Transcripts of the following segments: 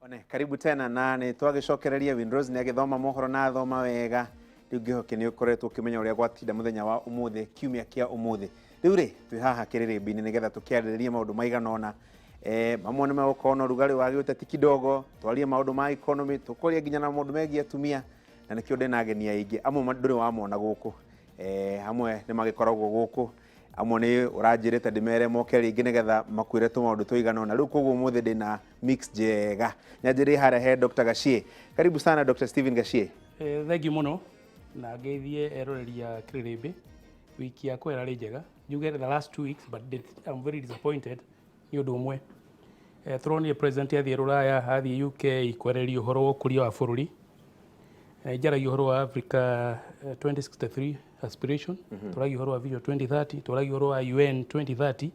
One, karibu tena na nĩ twagĩcokereria. Winrose nĩ agĩthoma mohoro na athoma wega. Rĩu ngĩhoke nĩ ũkoretwo ũkĩmenya ũrĩa gwatinda mũthenya wa ũmũthĩ, kiumia kĩa ũmũthĩ. Rĩu rĩ, twĩ haha kĩrĩrĩmbĩ-inĩ nĩgetha tũkĩarĩrĩrie maũndũ maigana ũna. Mamwe nĩ megũkorwo na ũrugarĩ wa gĩũteti kidogo, twarie maũndũ ma economy, tũkũrie nginya na maũndũ megiĩ atumia, na nĩkĩo ndĩna ageni aingĩ. Amwe ndũrĩ wamona gũkũ, amwe nĩ magĩkoragwo gũkũ, amwe nĩ ũranjĩrĩte ndĩmere moke rĩngĩ nĩgetha makwĩre tũmaũndũ tũigana ũna. Rĩu koguo ũmũthĩ ndĩna mix njega. Nyanjĩrĩrie harĩa he Dr. Gachie. Karibu sana, Dr. Stephen Gachie. Thank you mũno, na ngeithie eroreri a Kĩrĩrĩmbĩ. Wiki yakwa ĩrarĩ njega, njuge the last 2 weeks, but I'm very disappointed nĩ ũndũ ũmwe. Tũronire president athiĩ rũraya, athiĩ UK kwarĩrĩria ũhoro wa ũkũria wa bũrũri. Njaragia ũhoro wa Africa 2063 aspiration, twaragia ũhoro wa Vision 2030, twaragia ũhoro wa UN 2030,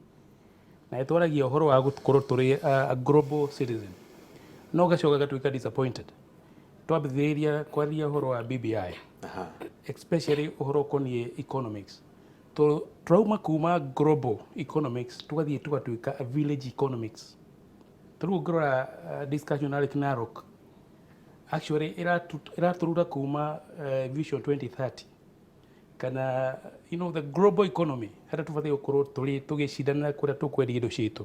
na twaragia ũhoro wa gũkorwo tũrĩ a global citizen, no gacoka gatuĩka disappointed twambĩrĩria kwaria ũhoro wa BBI, especially ũhoro ũkoniĩ economics. Tũrauma kuma global economics, tũgathiĩ tũgatuĩka a village economics. Tarĩu ũngĩrora discussion arĩ Narok, actually ĩratũruta kuma Vision 2030 kana the global economy, harĩa tũbatiĩ gũkorwo tũrĩ tũgĩcindana kũrĩa tũkwendia indo citũ,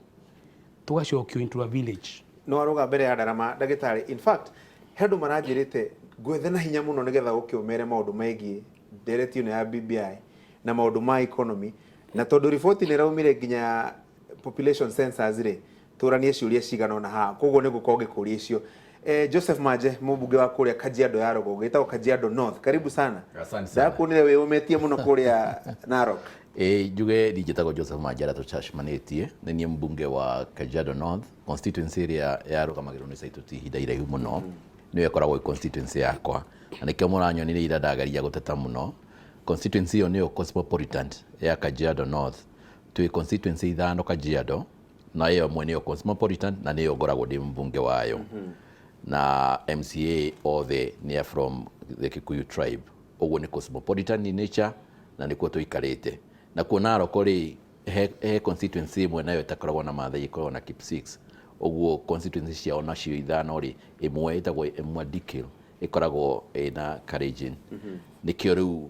tũgacokio into a village. Nĩ waruga mbere ya ndarama, ndagĩtarĩ. In fact, he andũ maranjĩrĩte ngwethe na hinya mũno nĩgetha ũke ũmere maũndũ megiĩ ndereti ĩno ya BBI na maũndũ ma economy, na tondũ riboti nĩ ĩraumire nginya ya population census rĩ, tũranie ciũria cigana ũna haha, koguo nĩ ngũkorwo ngĩkũria icio. Joseph Manje, mũmbunge wa kũrĩa Kajiado ya rũgongo, gĩtagwo Kajiado North, karibu sana. Asante sana. Ndakuonire wĩyũmĩtie mũno kũrĩa Narok. Ĩ, njuge niĩ njĩtagwo Joseph Manjara, tũcacemanĩtie, nĩ niĩ mbunge wa Kajiado North constituency, ĩrĩa yarũgamagĩrwo nĩ Saitoti ihinda iraihu mũno. Nĩyo ĩkoragwo ĩ constituency yakwa, na nĩkĩo mũranyonire ira ndagaria gũteta mũno. Constituency ĩyo nĩyo cosmopolitan ya Kajiado North. Twĩ constituency ithano Kajiado, na ĩyo ĩmwe nĩyo cosmopolitan, na nĩyo ngoragwo ndĩ mbunge wayo, na MCA othe nĩ a from the Kikuyu tribe. Ũguo nĩ cosmopolitan in nature, na nĩkuo tũikarĩte. Nakuo Narok rĩ, he constituency ĩmwe nayo ĩtakoragwo na Maathai, ĩkoragwo na Kipsigis. Ũguo constituency ciao nacio ithano rĩ, ĩmwe ĩtagwo Emwadikil, ĩkoragwo ĩna Kalenjin. Nĩkĩo rĩu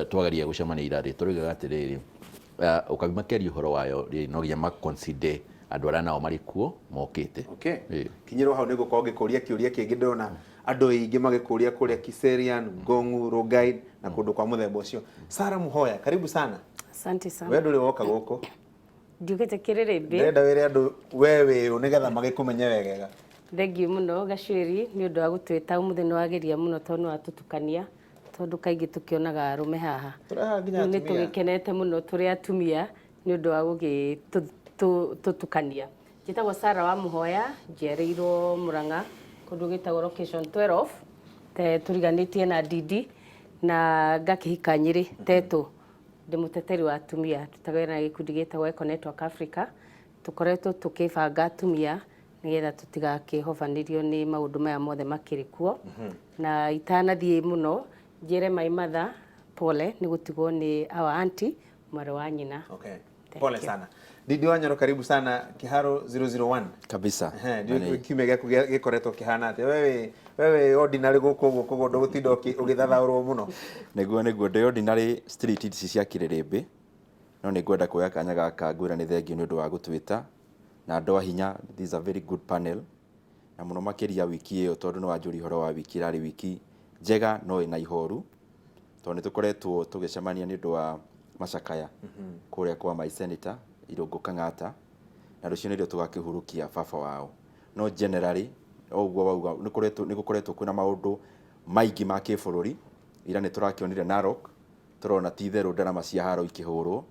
twageria gũcemania ira rĩ, tũroigaga atĩrĩrĩ, ũkabi makĩaria ũhoro wayo rĩ, no nginya maconsider andũ arĩa nao marĩ kuo mokĩte. Okay. Ĩ. Kinyĩrwo hau nĩ ngũkorwo ngĩkũria kĩũria kĩngĩ. Ndĩrona andũ aingĩ magĩkũria kũrĩa Kiserian, Ngongu, Rongai na kũndũ kwa mũthemba ũcio. Sara Muhoya, karibu sana. Asante sana. We ndũrĩ woka gũkũ? Ndiũkĩte Kĩrĩrĩmbĩ. Ndĩrenda wĩre andũ we wĩ ũ nĩgetha magĩkũmenye wegega. Thengiũ mũno, Gacwĩri, nĩ ũndũ wa gũtwĩta ũmũthĩ. Nĩ wageria mũno tondũ nĩ watũtukania, tondũ kaingĩ tũkĩonaga arũme haha. Tũrehaga nginya Rĩu nĩ atumia. Tũgĩkenete mũno tũrĩ atumia nĩ ũndũ wa gũgĩtũtukania. Njĩtagwo Sara wa Mũhoya, njiarĩirwo Mũrang'a, kũndũ gwĩtagwo location 12, te tũriganĩtie na Ndindi, na ngakĩhika Nyĩrĩ Tetũ. Ndĩ mũteteri wa atumia, ndutaga wĩra na gĩkundi gĩtagwo Eco Network Africa. Tũkoretwo tũkĩbanga atumia nĩgetha tũtigakĩhobanĩrio nĩ maũndũ maya mothe makĩrĩ kuo. Na itanathiĩ mũno, njĩre my mother pole nĩ gũtigwo nĩ our auntie, mwarĩ wa nyina. Okay. Thank Pole you. sana. Ndindi wa Nyoro, karibu sana Kiharo 001. Kabisa. Ehe, ndiũĩ kiumia gĩaku gĩkoretwo kĩhana atĩa. Wewe ordinary gũkũ ũguo, koguo ndũgũtinda ũgĩthathaũrwo mũno. Nĩguo ndĩ ordinary street ici cia Kĩrĩrĩmbĩ, no nĩ ngwenda kuoya kanya gaka ngwĩra nĩ thengiũ nĩ ũndũ wa gũtwĩta na andũ a hinya. This is a very good panel, na mũno makĩria wiki ĩyo, tondũ nĩ wanjũria ũhoro wa wiki, ĩrarĩ wiki njega no ĩna ihoru, tondũ nĩ tũkoretwo tũgĩcemania nĩ ũndũ wa macakaya kũrĩa kwa my senator Irũngũ Kang'ata, na rũciũ nĩrĩo tũgakĩhurũkia baba wao. No generally, o ũguo wauga, nĩ gũkoretwo kwĩna maũndũ maingĩ ma kĩbũrũri. Ira nĩ tũrakĩonire Narok, tũrona ti itherũ ndarama cia haro ikĩhũrwo,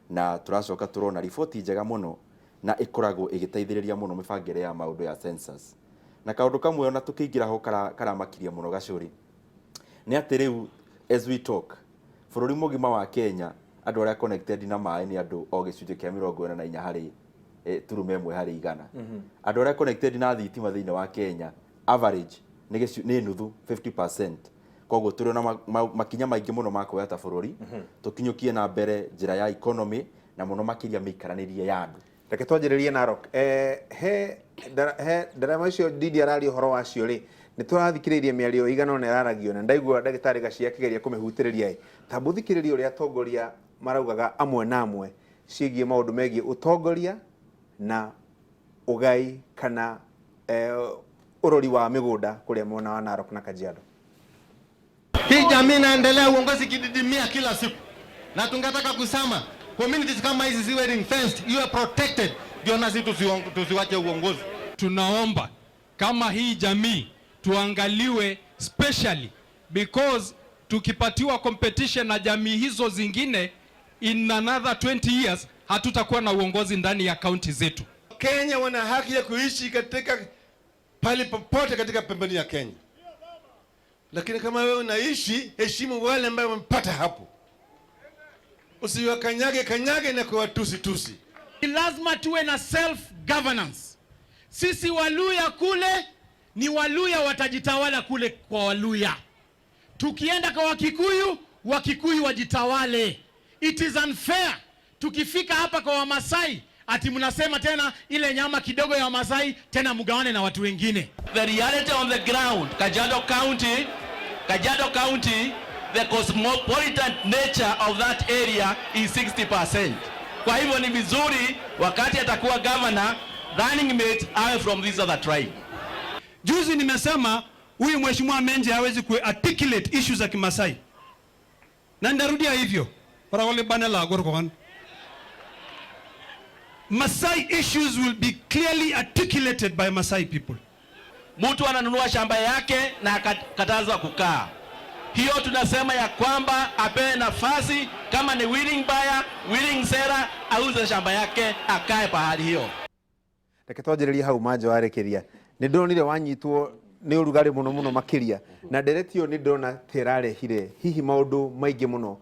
na tũracoka tũrona riboti njega mũno na ĩkoragwo ĩgĩteithĩrĩria mũno mĩbangĩre ya maũndũ ya census. Na kaũndũ kamwe ona tũkĩingĩra ho karamakirie mũno gacũrĩ nĩ atĩ rĩu as we talk, bũrũri mũgima wa Kenya, andũ arĩa connected na maĩ nĩ andũ o gĩcunjĩ kĩa 44 harĩ turuma ĩmwe harĩ igana. Andũ arĩa connected na thitima thĩinĩ wa Kenya, average nĩ nuthu, 50%. Koguo tũrĩ na makinya maingĩ mũno ma kuoya ta bũrũri tũkinyũkie na mbere njĩra ya economy, na mũno makĩria mĩikaranĩrie ya andũ. Reke twanjĩrĩrie Narok. He he ndarama icio Ndindi araria ũhoro wacio rĩ, nĩ tũrathikĩrĩirie mĩario ĩigana ũna ĩraragio na ndaigua ndagĩtarĩ Gachia akĩgeria kũmĩhutĩrĩria ĩ. Tamba ũthikĩrĩrie ũrĩa atongoria maraugaga amwe na amwe ciĩgiĩ maũndũ megiĩ ũtongoria na ũgai kana ũrori wa mĩgũnda kũrĩa mwena wa Narok na Kajiado. Hii jamii inaendelea uongozi kididimia kila siku, na tungetaka kusema communities kama hizi ziwe ring fenced, iwe protected, ndio nasi tusiwache uongozi. Tunaomba kama hii jamii tuangaliwe specially because tukipatiwa competition na jamii hizo zingine in another 20 years hatutakuwa na uongozi ndani ya kaunti zetu. Kenya wana haki ya kuishi katika pali popote katika pembeni ya Kenya, lakini kama wewe unaishi, heshimu wale ambao wamepata hapo, usiwakanyage kanyage na kuwatusi tusi. Lazima tuwe na self governance. Sisi Waluya kule ni Waluya watajitawala kule kwa Waluya. Tukienda kwa Wakikuyu, Wakikuyu wajitawale. It is unfair. Tukifika hapa kwa Wamasai ati mnasema tena ile nyama kidogo ya Wamasai tena mgawane na watu wengine. The reality on the ground, Kajiado County, the cosmopolitan nature of that area is 60%. Kwa hivyo ni vizuri wakati atakuwa governor, running mate awe from this other tribe. Juzi nimesema huyu mheshimiwa Menje hawezi ku articulate issues za Kimasai. Na ndarudia hivyo. Paragole bana la gorkoan. Masai issues will be clearly articulated by Masai people. Mtu ananunua shamba yake na akakatazwa kukaa. Hiyo tunasema ya kwamba apewe nafasi, kama ni willing buyer, willing seller, auze shamba yake akae pahali hiyo. Reke twanjĩrĩrie hau manja warĩkĩria. Nĩ ndonire wanyitwo nĩ ũrugarĩ mũno mũno makĩria na ndereti ĩyo nĩ ndĩrona ta ĩrarehire hihi maũndũ maingĩ mũno,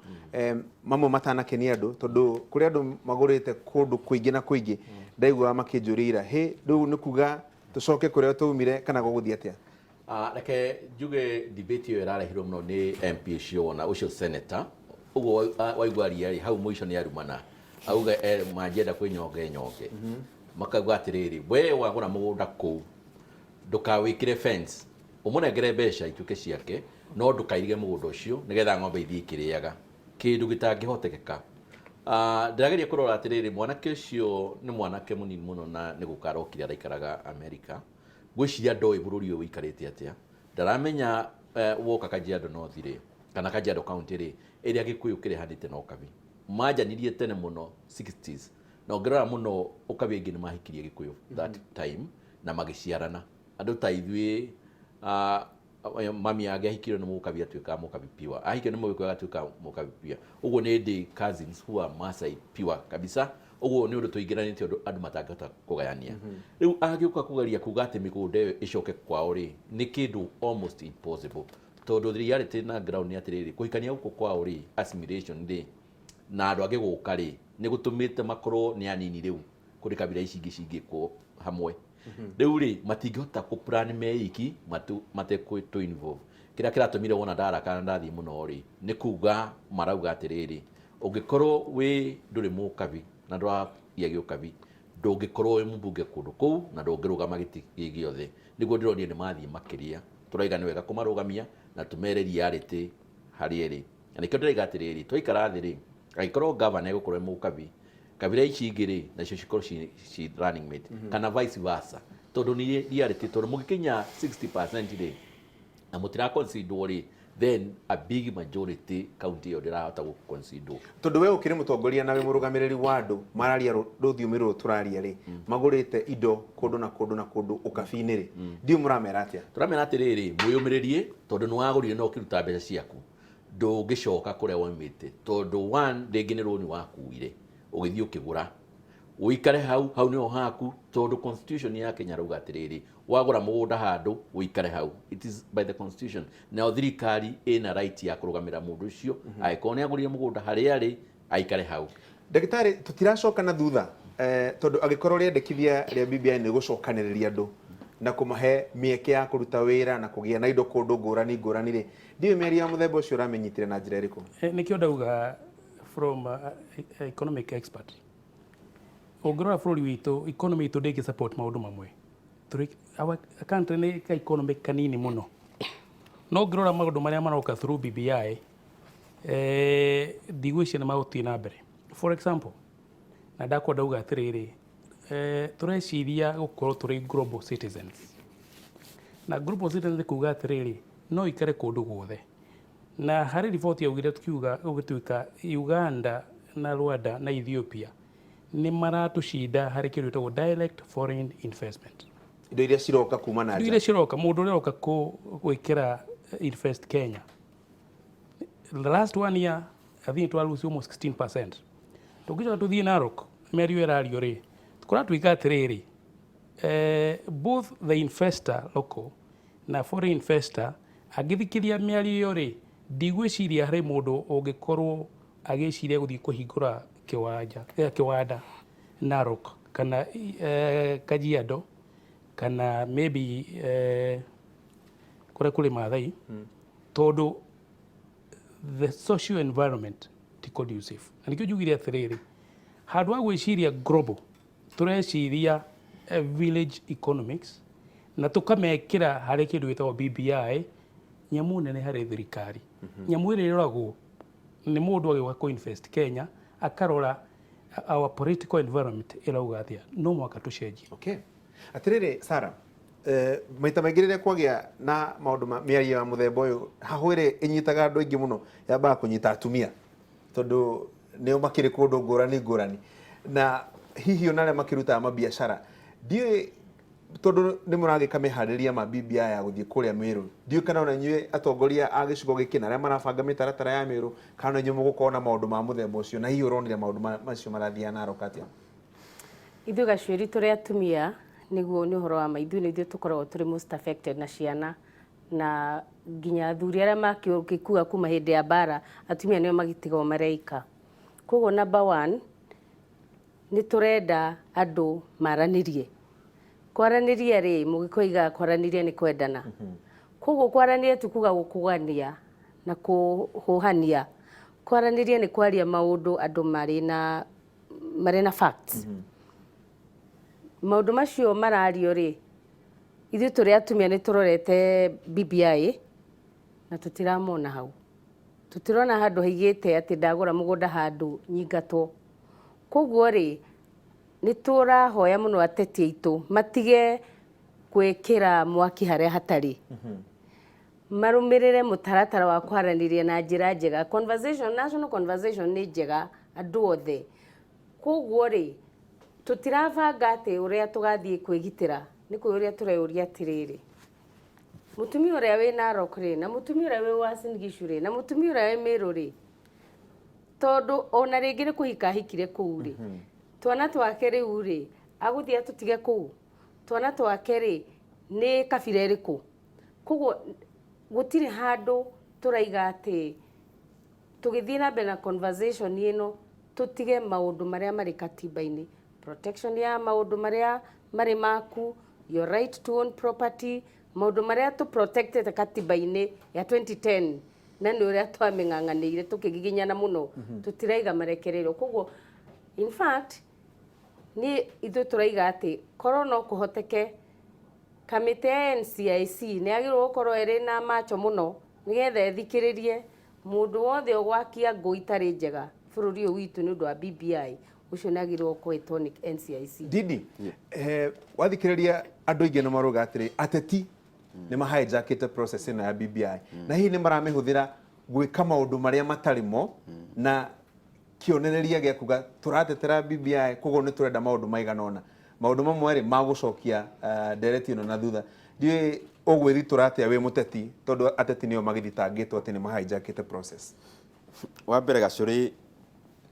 mamwe matanakenia andũ, tondũ kũrĩ andũ magũrĩte kũndũ kũingĩ na kũingĩ ndaiguaga makĩnjũria ira, hĩ rĩu nĩ kuga tũcoke kũrĩa twaumire kana gũgũthiĩ atĩa? Reke njuge debate ĩyo ĩrarehirwo mũno nĩ MP ũcio wona ũcio senator ũguo waigua ria rĩ hau mũico nĩ arumana auga manjenda kwĩnyonge nyonge. Makauga atĩrĩrĩ, we wagũra mũgũnda kũu ndũkawĩkĩre fence, ũmũnengere mbeca ituĩke ciake, no ndũkairige mũgũnda ũcio nĩgetha ng'ombe ithiĩ ikĩrĩaga, kĩndũ gĩtangĩhotekeka. Ndĩrageria kũrora atĩrĩrĩ, mwanake ũcio nĩ mwanake mũnini mũno na nĩ gũka arokire araikaraga Amerika. Ngwĩciria ndoĩ bũrũri ũyũ ũikarĩte atĩa, ndaramenya woka Kajiado North rĩ kana Kajiado County rĩ, ĩrĩa Gĩkũyũ kĩrehanĩte na Ũkabi manjanirie tene mũno 60s, na ũngĩrora mũno Ũkabi aingĩ nĩ mahikirie Gĩkũyũ that time na magĩciarana. Andũ ta ithuĩ, mami angĩahikirio nĩ Mũkabi atuĩkaga Mũkabi pure, ahikio nĩ Mũgĩkũyũ agatuĩka Mũkabi pure. Ũguo nĩ ndĩ cousins who are Maasai pure kabisa. Ũguo nĩ ũndũ tũingĩranĩte ũndũ andũ matangĩhota kũgayania. Rĩu angĩũka kũgeria kuga atĩ mĩgũnda ĩyo ĩcoke kwao rĩ, nĩ kĩndũ almost impossible, tondũ reality na ground nĩ atĩrĩrĩ, kũhikania gũkũ kwao rĩ, assimilation rĩ, na andũ angĩ gũka rĩ, nĩ gũtũmĩte makorwo nĩ anini rĩu kũrĩ kabira ici ingĩ cingĩkwo hamwe. Rĩu rĩ matingĩhota kũ plan meiki matekũ involve. Kĩrĩa kĩratũmire wona ndarakara ndathiĩ mũno rĩ, nĩ kuga marauga atĩrĩrĩ, ũngĩkorwo wĩ ndũrĩ mũkabi na ndũragia gĩũkabi, ndũngĩkorwo wĩ mũmbunge kũndũ kũu na ndũngĩrũgama gĩtĩ gĩ gĩothe. Nĩguo ndĩronire nĩ mathiĩ makĩria, tũraiga nĩ wega kũmarũgamia na tũmere reality harĩa ĩrĩ. Na nĩkĩo ndĩraiga atĩrĩrĩ, twaikara thĩ rĩ, angĩkorwo gavana egũkorwo e mũkabi, kabira ici ingĩ rĩ nacio cikorwo ci running mate kana vice versa, tondũ nĩ reality, tondũ mũgĩkinya 60% rĩ na mũtira consider rĩ, then a big majority county ĩyo ndĩrahota gũ consider. Tondũ we ũkĩrĩ mũtongoria na wĩ mũrũgamĩrĩri wa andũ mararia rũthiomi rũrũ tũraria rĩ, magũrĩte indo kũndũ na kũndũ na kũndũ ũkabi-inĩ rĩ, ndiũ mũramera atĩa? Tũramera atĩrĩrĩ, mwĩyũmĩrĩrie, tondũ nĩ wagũrire na ũkĩruta mbeca ciaku, ndũngĩcoka kũrĩa waumĩte, tondũ one rĩngĩ nĩ rũni wakuire ũgĩthiĩ ũkĩgũra, ũikare hau hau nĩho haku, tondũ constitution ya Kenya rauga atĩrĩrĩ, wagũra mũgũnda handũ ũikare hau, it is by the constitution. Nayo thirikari ĩna right ya kũrũgamĩra mũndũ ũcio, angĩkorwo nĩ agũrire mũgũnda harĩa arĩ aikare hau. Ndagĩtarĩ, tũtiracoka na thutha, tondũ angĩkorwo rĩendekithia rĩa BBI nĩ gũcokanĩrĩria andũ na kũmahe mĩeke ya kũruta wĩra na kũgĩa na indo kũndũ ngũrani ngũrani rĩ, ndiũĩ mĩario ya mũthemba ũcio ũramĩnyitire na njĩra ĩrĩkũ? Nĩkĩo ndauga from economic expert, Ũngĩrora bũrũri witũ, economy itũ ndĩngĩ support maũndũ mamwe. Our country nĩ ka economy kanini mũno. No ũngĩrora maũndũ marĩa maroka through BBI, ndigwĩciria nĩ magũthiĩ na mbere. For example, na ndakwenda uga atĩrĩrĩ, tũreciria gũkorwo tũrĩ global citizens. Na global citizens nĩ kuga atĩrĩrĩ, no ikare kũndũ guothe. Na harĩ riboti yaugire tukiuga gũgĩtuĩka Uganda na Rwanda na Ethiopia nĩ maratũcinda harĩ kĩndũ gĩtagwo direct foreign investment. Indo iria ciroka kuma na Indo nja. iria ciroka, mũndũ ũrĩa ũroka gwĩkĩra invest Kenya. The last one year, I think twa lose almost 16%. Tũngĩcoka tũthiĩ Narok, mĩario ĩrario rĩ, kũratuĩka atĩrĩrĩ, both the investor local na foreign investor angĩthikĩria mĩario ĩyo rĩ, ndigwĩciria harĩ mũndũ ũngĩkorwo agĩciria gũthiĩ kũhingũra kĩwanja, kĩwanda Narok kana Kajiado kana maybe kũrĩa kũrĩ Maathai, tondũ the social environment ti conducive. Na nĩkĩo njugire atĩrĩrĩ, handũ ha gwĩciria global, tũreciria village economics na tũkamekĩra harĩ kĩndũ gĩtagwo BBI, nyamũ nene harĩ thirikari, nyamũ ĩrĩa ĩroragwo nĩ mũndũ agĩũka kũ-invest Kenya, akarora our political environment ĩrauga atĩa. No mũhaka tũcenjie. Okay. Atĩrĩrĩ Sarah, maita maingĩ rĩrĩa kwagĩa na maũndũ ma mĩario ya mũthemba ũyũ, hahũ ĩrĩa ĩnyitaga andũ aingĩ mũno yambaga kũnyita atumia, tondũ nĩo makĩrĩ kũndũ ngũrani ngũrani, na hihi ona arĩa makĩrutaga mabiacara. Ndiũĩ tondũ nĩ mũragĩka mĩharĩrĩria ma BBI ya gũthiĩ kũrĩa Mĩrũ, ndiũĩ kana ona inyuĩ atongoria a gĩcigo gĩkĩ na arĩa marabanga mĩtaratara ya Mĩrũ, kana ona inyuĩ mũgũkorwo na maũndũ ma mũthemba ũcio, na hihi ũronire maũndũ macio marathiĩ Narok atĩa? Ithuĩ gacuĩri tũrĩ atumia, nĩguo nĩ ũhoro wa ma, ithuĩ nĩ ithuĩ tũkoragwo tũrĩ most affected, na ciana na nginya athuri arĩa makĩkua kuma hĩndĩ ya mbara, atumia nĩo magĩtigagwo mareika. Koguo number one, nĩ tũrenda andũ maranĩrie. Kwaranĩria rĩ, mũgĩkũiga kwaranĩria nĩ kwendana. Koguo kwaranĩria ti kuga gũkũgania na kũhũhania. Kwaranĩria nĩ kwaria maũndũ andũ marĩ na facts. Maũndũ macio marario rĩ, ithuĩ tũrĩ atumia nĩ tũrorete BBI na tũtiramona hau. Tũtirona handũ haigĩte atĩ ndagũra mũgũnda handũ nyingatwo. Koguo rĩ, nĩ tũrahoya mũno ateti aitũ matige gwĩkĩra mwaki harĩa hatarĩ, marũmĩrĩre mũtaratara wa kwaranĩria na njĩra njega. Conversation, national conversation nĩ njega andũ othe. Koguo rĩ, tũtirabanga atĩ ũrĩa tũgathiĩ kwĩgitĩra, nĩ kwĩyũria tũreyũria atĩrĩrĩ, mũtumia ũrĩa wĩ Narok rĩ, na mũtumia ũrĩa wĩ Uasin Gishu rĩ, na mũtumia ũrĩa wĩ Meru rĩ, tondũ ona rĩngĩ nĩ kũhika ahikire kũu rĩ, twana twake rĩu rĩ, agũthiĩ atũtige kũu? Twana twake rĩ, nĩ kabira ĩrĩkũ? Koguo gũtirĩ handũ tũraiga atĩ tũgĩthiĩ na mbere na conversation ĩno, tũtige maũndũ marĩa marĩ katiba-inĩ, protection ya maũndũ marĩa marĩ maku, your right to own property, maũndũ marĩa tũ protected katiba-inĩ ya 2010, na nĩ ũrĩa twamĩng'ang'anĩire tũkĩgiginyana mũno, tũtiraiga marekererio. Koguo in fact niĩ ithuĩ tũraiga atĩ korwo no kũhoteke, kamĩtĩ ya NCIC nĩ yagĩrĩirwo gũkorwo ĩrĩ na macho mũno, nĩgetha ĩthikĩrĩrie mũndũ wothe ũgwakia ngũ itarĩ njega bũrũri ũyũ witũ nĩ ũndũ wa BBI. Ũcio nĩ agĩrĩirwo kũhĩtwo nĩ NCIC. Didi, wathikĩrĩria andũ aingĩ nĩ marauga atĩrĩ, ateti nĩ mahijackĩte process ĩno ya BBI, na hihi nĩ maramĩhũthĩra gwĩka maũndũ marĩa matarĩ mo na kĩonereria gĩa kuga tũratetera BBI, koguo nĩ tũrenda maũndũ maigana ũna, maũndũ mamwe rĩ magũcokia ndereti ĩno na thutha. Ndiũĩ ũgwĩthitũra atĩa wĩ mũteti, tondũ ateti nĩo magĩthitangĩtwo atĩ nĩ mahijackĩte process. Wa mbere gacũrĩ,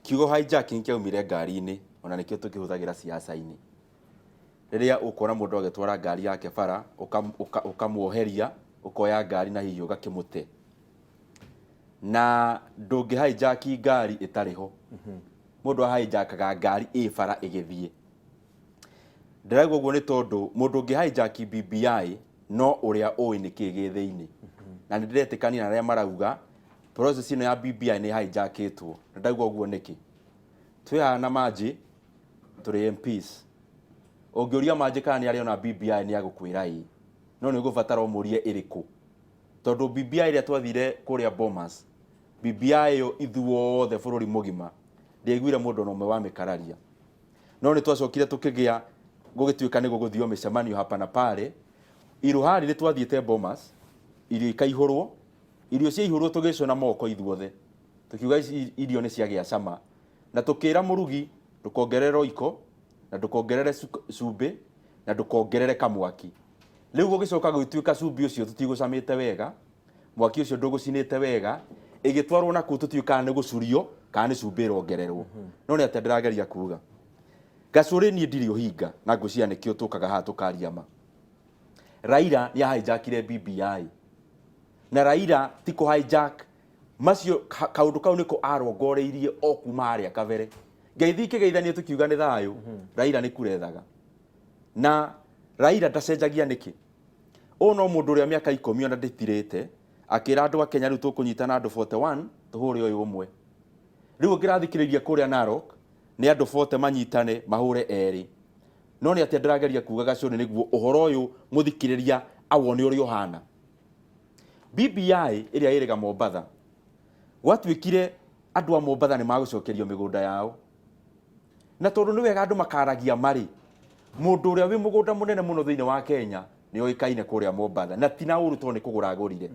kiugo hijacking kĩaumire ngari-inĩ, ona nĩkĩo tũkĩhũthagĩra siasa-inĩ. Rĩrĩa ũkuona mũndũ agĩtwara ngari yake bara, ũkamuoheria, ũkoya ngari na hihi ũgakĩmũte. Na ndũngĩ hijack ngari ĩtarĩ ho. Mũndũ ahijacaga ngari ĩ bara ĩgĩthiĩ. Ndĩrauga ũguo nĩ tondũ mũndũ ũngĩ hijack BBI no ũrĩa ũĩ nĩkĩĩ gĩ thĩinĩ. Na nĩ ndĩretĩkania na arĩa marauga process ĩno ya BBI nĩ hijackĩtwo. Na ndauga ũguo nĩkĩ? Twĩ haha na Manji. Tũrĩ MPs. Ũngĩũria Manjĩ kana nĩ arĩ ona BBI, nĩ agũkwĩra ĩĩ, no nĩ ũgũbatara ũmũrie ĩrĩkũ, tondũ BBI ĩrĩa twathire kũrĩa Bomas, BBI ĩyo ithuothe bũrũri mũgima ndiaiguire mũndũ ona ũmwe wamĩkararia. No nĩ twacokire tũkĩgĩa gũgĩtuĩka nĩ gũgũthio mĩcemanio hapa na pale. Iruhari nĩ twathiĩte Bomas, irio ikaihũrwo. Irio ciaihũrwo, tũgĩcũna moko ithuothe, tũkiuga ici irio nĩ ciagĩa cama, na tũkĩra mũrugi, "Ndũkongerere roiko na ndũkongerere cumbĩ na ndũkongerere kamwaki." Rĩu gũgĩcoka gũgĩtuĩka cumbĩ ũcio tũtigũcamĩte wega, mwaki ũcio ndũgũcinĩte wega, ĩgĩtwarwo na kũu tũtiũĩ kana nĩ gũcurio kana nĩ cumbĩ ĩrongererwo. No nĩ atĩa ndĩrageria kuga, Gacũrĩ? Niĩ ndirĩ ũhinga na ngwĩciria nĩkĩo tũkaga haha tũkaria ma. Raila nĩ ahijackire BBI, na Raila ti kũ hijack macio, kaũndũ kau nĩko arongoreirie o kuma harĩa kabere. Ngeithi ikĩgeithania tũkiuga nĩ thayũ. Raila nĩ kurethaga na Raila ndacenjagia nĩkĩ. Ũyũ no mũndũ ũrĩa mĩaka 10 ona ndĩtirĩte akĩra andũ a Kenya, rĩu tũkũnyitana andũ 41 tũhũre ũyũ ũmwe. Rĩu ũngĩrathikĩrĩria kũrĩa Narok, nĩ andũ 40 manyitane mahũre erĩ. No nĩ atĩa ndĩrageria kuga, Gacũrĩ, nĩguo ũhoro ũyũ mũthikĩrĩria awone ũrĩa ũhana? BBI ĩrĩa ĩrĩga Mombatha, gwatuĩkire andũ a Mombatha nĩ magũcokerio mĩgũnda yao, na tondũ nĩ wega andũ makaragia marĩ mũndũ ũrĩa wĩ mũgũnda mũnene mũno thĩinĩ wa Kenya nĩ oĩkaine kũrĩa Mombatha, na ti na ũru tondũ nĩ kũgũra agũrire.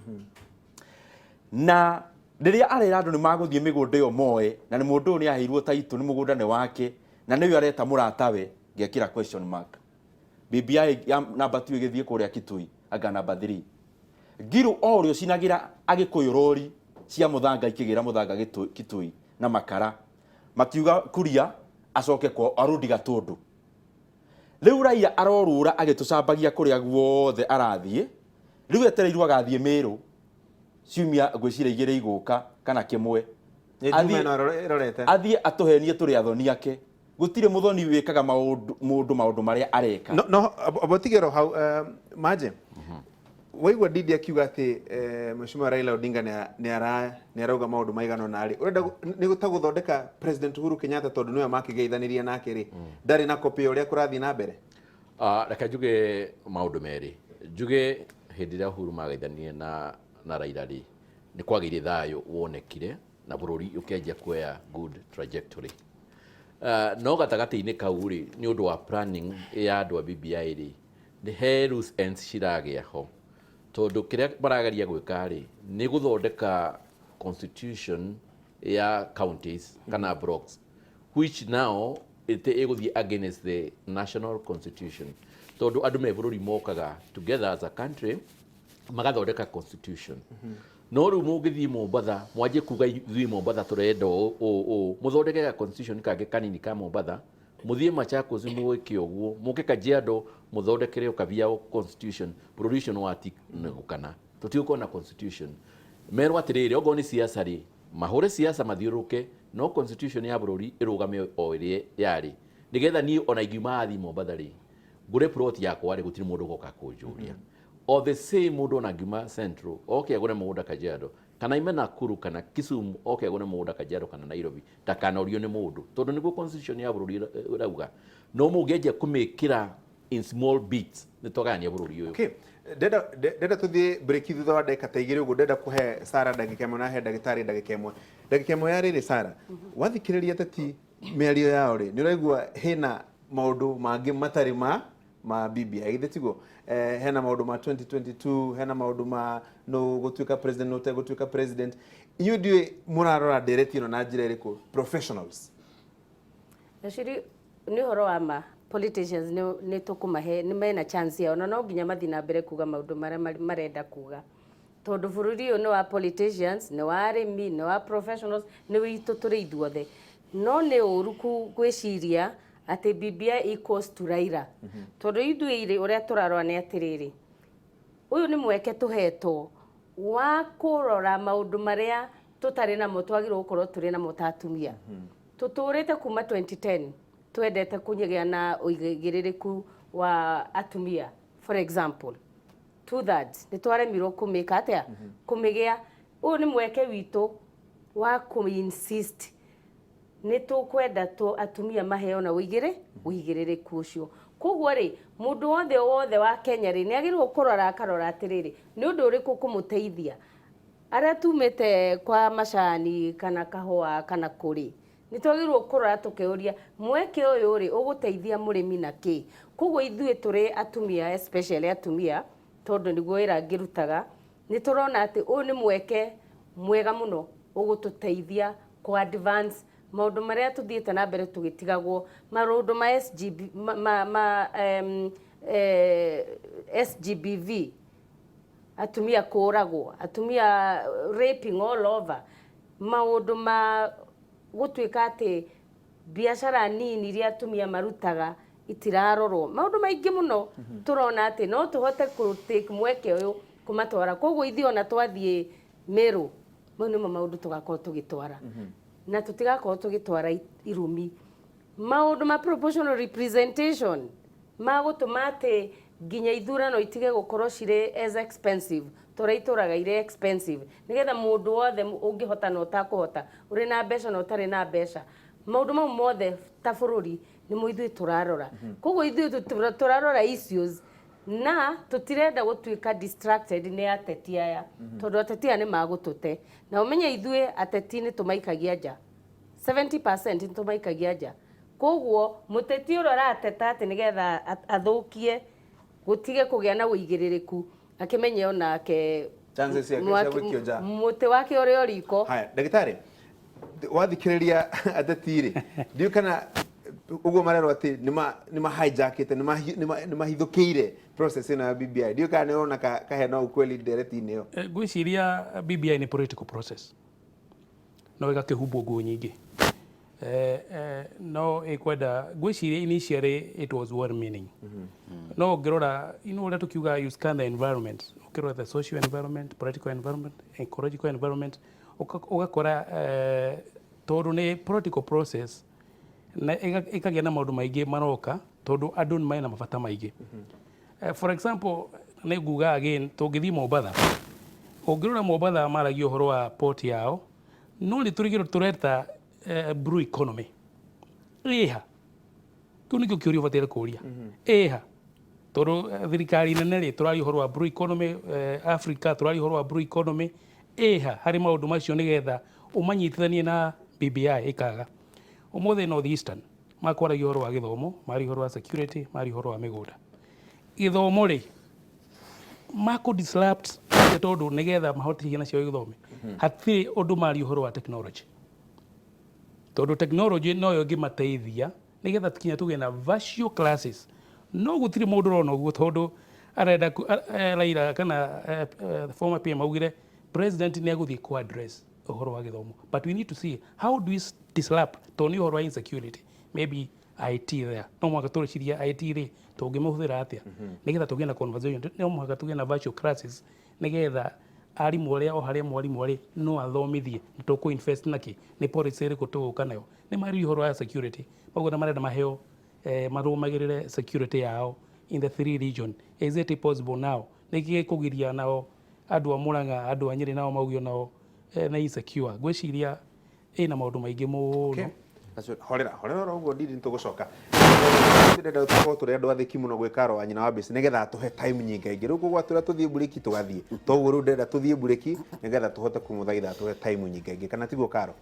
Na rĩrĩa arera andũ nĩ magũthiĩ mĩgũnda ĩyo moe, na nĩ mũndũ ũyũ nĩ aheirwo taitũ, nĩ mũgũnda nĩ wake na nĩwe areta mũratawe, ngekĩra question mark. BBI ya namba 2 ĩgĩthiĩ kũrĩa Kitui, anga namba 3, Ngiru o ũrĩa ũcinagĩra Agĩkũyũ rori cia mũthanga ikĩgĩra mũthanga Kitui na makara, makiuga Kuria acoke kwao arudi Gatũndũ. Rĩu Raia arorũra agĩtũcambagia kũrĩa guothe arathiĩ. Rĩu etereirwo agathiĩ Mĩrũ ciumia ngwĩciria 2 igũka kana kĩmwe. Nĩ Juma ĩno ĩrorete. Athiĩ atũhenie tũrĩ athoni ake. Gũtirĩ mũthoni wĩkaga maũndũ mũndũ maũndũ marĩa areka. No obotigero hau, Maje, waigua Ndindi akiuga atĩ Mheshimiwa Raila Odinga nĩ arauga maũndũ maigana ũna rĩ, ũrenda nĩ ta gũthondeka President Uhuru Kenyatta, tondũ nĩwe makĩgeithanirie nake rĩ, ndarĩ na copy ya ũrĩa kũrathiĩ na mbere? Ah, reke njuge maũndũ merĩ. Njuge hĩndĩ ĩrĩa Uhuru mageithanirie na Raila rĩ, nĩ kwagĩire thayũ wonekire na bũrũri ũkĩanjia kuoya good trajectory. No gatagatĩ-inĩ kau rĩ, nĩ ũndũ wa planning ya andũ a BBI rĩ, nĩ he loose ends ciragĩa ho, tondũ kĩrĩa marageria gwĩka rĩ, nĩ gũthondeka constitution ya counties kana blocks, which now ĩgũthiĩ against the national constitution, tondũ andũ me bũrũri mokaga together as a country magathondeka constitution. No rĩu mũngĩthiĩ Mombatha mwanjie kuga, "Ithuĩ Mombatha tũrenda ũũ ũũ ũũ," mũthondeke ga constitution kangĩ kanini ka Mombatha, mũthiĩ Machakos mwĩke ũguo, mũke Kajiado mũthondekere ũkabia constitution, bũrũri ũcio nĩ watinĩgũkana. Tũtigũkorwo na constitution. Merwo atĩrĩrĩ, okorwo nĩ siasa rĩ, mahũre siasa mathiũrũrũke, no constitution ya bũrũri ĩrũgame o ĩrĩa yarĩ, nĩgetha niĩ ona ingiuma haha thiĩ Mombatha rĩ, ngũre plot yakwa rĩ, gũtirĩ mũndũ ũgoka kũnjũria. O the same, mũndũ ona angiuma Central oke agũre mũgũnda Kajiado, kana aime Nakuru kana Kisumu oke agũre mũgũnda Kajiado kana Nairobi, ndakanorio nĩ mũndũ, tondũ nĩguo constitution ya bũrũri ĩrauga. No mũngĩanjia kũmĩkĩra in small bits, nĩ twagayania bũrũri ũyũ. Okay. Ndenda tũthiĩ break thutha wa ndagĩka ta 2 ũguo. Ndenda kũhe Sara ndagĩka 1 na he ndagĩtarĩ ndagĩka 1. Ndagĩka 1 ya rĩrĩ, Sara, wathikĩrĩria ateti mĩario yao rĩ, nĩ ũraigua hena maũndũ mangĩ matarĩ ma BBI, githĩ tiguo? Hena maũndũ ma 2022, hena maũndũ ma no gũtuĩka president, no tegũtuĩka president. Inyuĩ ndiũĩ mũrarora ndereti ĩno na njĩra ĩrĩkũ, professionals? Gaciri, nĩ ũhoro wa ma, politicians nĩ tũkũmahe nĩ mena chance yao, na no nginya mathiĩ na mbere kuga maũndũ marĩa marenda kuga, tondũ bũrũri ũyũ nĩ wa politicians, nĩ wa arĩmi, nĩ wa professionals, nĩ witũ tũrĩ ithuothe. No nĩ ũru gwĩciria atĩ BBI equals to Raila, tondũ ithuĩ irĩ ũrĩa tũrarora nĩ atĩrĩrĩ, ũyũ nĩ mweke tũhetwo wa kũrora maũndũ marĩa tũtarĩ namo twagĩrĩirwo gũkorwo tũrĩ namo ta atumia. Tũtũrĩte kuma 2010 twendete kũgĩa na ũigĩrĩrĩku wa atumia, for example two thirds, nĩ twaremirwo kũmĩka atĩa kũmĩgĩa. Ũyũ nĩ mweke witũ wa kũ-insist. Nĩ tũkwenda tũ atumia maheo na ũigĩrĩ ũigĩrĩrĩku ũcio. Koguo rĩ, mũndũ wothe wothe wa Kenya rĩ, nĩ agĩrĩirwo kũrora akarora atĩrĩrĩ, nĩ ũndũ ũrĩkũ ũkũmũteithia. Arĩa tumĩte kwa macani kana kahũa kana kũrĩ, nĩ twagĩrĩirwo kũrora tũkeuria mweke ũyũ rĩ, ũgũteithia mũrĩmi na kĩ. Koguo ithuĩ tũrĩ atumia, especially atumia, tondũ nĩguo wĩra ngĩrutaga, nĩ tũrona atĩ ũyũ nĩ mweke mwega mũno ũgũtũteithia kũ advance maũndũ marĩa tũthiĩte na mbere tũgĩtigagwo, maũndũ ma SGB, ma SGBV, atumia kũragwo, atumia raping all over, maũndũ ma gũtuĩka atĩ biacara nini iria atumia marutaga itirarorwo, maũndũ maingĩ mũno tũrona atĩ no tũhote kũ take mweke ũyũ kũmatwara. Koguo ithuĩ ona twathiĩ Meru, mau nĩmo maũndũ tũgakorwo tũgĩtwara, na tũtigakorwo tũgĩtwara irumi, maũndũ ma proportional representation magũtũma atĩ nginya ithurano itige gũkorwo cirĩ as expensive torĩa itũraga irĩ expensive, nĩgetha mũndũ wothe ũngĩhota na ũtakũhota, ũrĩ na mbeca na ũtarĩ na mbeca, maũndũ mau mothe ta bũrũri nĩmo ithuĩ tũrarora. Koguo ithuĩ tũrarora issues na tũtirenda gũtuĩka distracted nĩ ateti aya, tondũ ateti aya nĩ magũtũte. Na ũmenye ithuĩ ateti nĩ tũmaikagia nja, 70% nĩ tũmaikagia nja. Koguo mũteti ũrĩa ũrateta atĩ nĩgetha athũkie gũtige kũgĩa na ũigĩrĩrĩku, akĩmenye onake Chances ciake cia gũikio nja. Mũtĩ wake ũrĩ o riko. Haya, ndagĩtarĩ, wathikĩrĩria ateti rĩ, ndiũĩ kana ũguo marerwo atĩ nĩma hijackĩte, nĩmahithũkĩire process ĩno ya BBI, ndiũĩ kana nĩũrona kahena ukweli ndereti-inĩ ĩyo. Ngwĩciria BBI nĩ political process no ĩgakĩhumbwo nguo nyingĩ. No ĩkwenda, ngwĩciria initially it was well meaning, no ũngĩrora ũrĩa tũkiuga, you scan the environment, ũkĩrora the social environment, political environment, ecological environment, ũgakora tondũ nĩ political process na ĩkagĩa na maũndũ maingĩ maroka, tondũ andũ nĩ mena mabata maingĩ. For example, nĩ nguga again, tũngĩthiĩ Mombatha, ũngĩrora Mombatha maragia ũhoro wa port yao, no nĩ tũrigĩrwo tũreta blue economy ĩha. Kĩu nĩkĩo kĩũria ũbataire kũria, ĩha? Tondũ thirikari nene rĩ, tũraria ũhoro wa blue economy, Africa tũraria ũhoro wa blue economy, ĩha harĩ maũndũ macio nĩgetha ũmanyitithanie na BBI ĩkaga? Ũmũthĩ North Eastern makwaragia ũhoro wa gĩthomo, maria ũhoro wa security, maria ũhoro wa mĩgũnda. Gĩthomo rĩ, makũ disrupt atĩa? Tondũ nĩgetha mahote ciana ciao gĩthome, hatirĩ ũndũ maria ũhoro wa technology, tondũ technology noyo ĩngĩmateithia nĩgetha kinya tũgĩe na virtual classes, no gũtirĩ mũndũ ũrona ũguo, tondũ arenda Raila kana former PM augire president nĩ egũthiĩ ku address ũhoro wa gĩthomo, but we need to see how do we disrupt, tondũ nĩ ũhoro wa insecurity, maybe IT there. No mũhaka tũreciria IT rĩ, tũngĩmĩhũthĩra atĩa nĩgetha tũgĩe na conversation? No mũhaka tũgĩe na virtual classes nĩgetha arimũ arĩa o harĩa mwarimũ arĩ no athomithie. Tũkũ invest nakĩ? Nĩ policy ĩrĩkũ tũgũka nayo? Nĩ marĩ ũhoro wa security, koguo na marenda maheo marũmagĩrĩre security yao in the three region. Is it possible now? Nĩ gĩkũgiria nao andũ a Murang'a, andũ a Nyĩrĩ nao maugio nao nĩ insecure? Ngwĩciria ĩna maũndũ maingĩ mũno. Horera, horera oro ũguo, ndindi nĩtũgũcoka. Ndĩrenda tũkorwo tũrĩ andũ athĩki mũno gwĩ Karo wa nyina wa Mbĩci, nĩgetha atũhe time nyingaingĩ. Rĩu kũgwa tũrĩa tũthiĩ mburĩki, tũgathiĩ toguo. Rĩu ndĩrenda tũthiĩ mburĩki nĩgetha tũhote kũmũthaitha atũhe time nyingaingĩ, kana tiguo, Karo?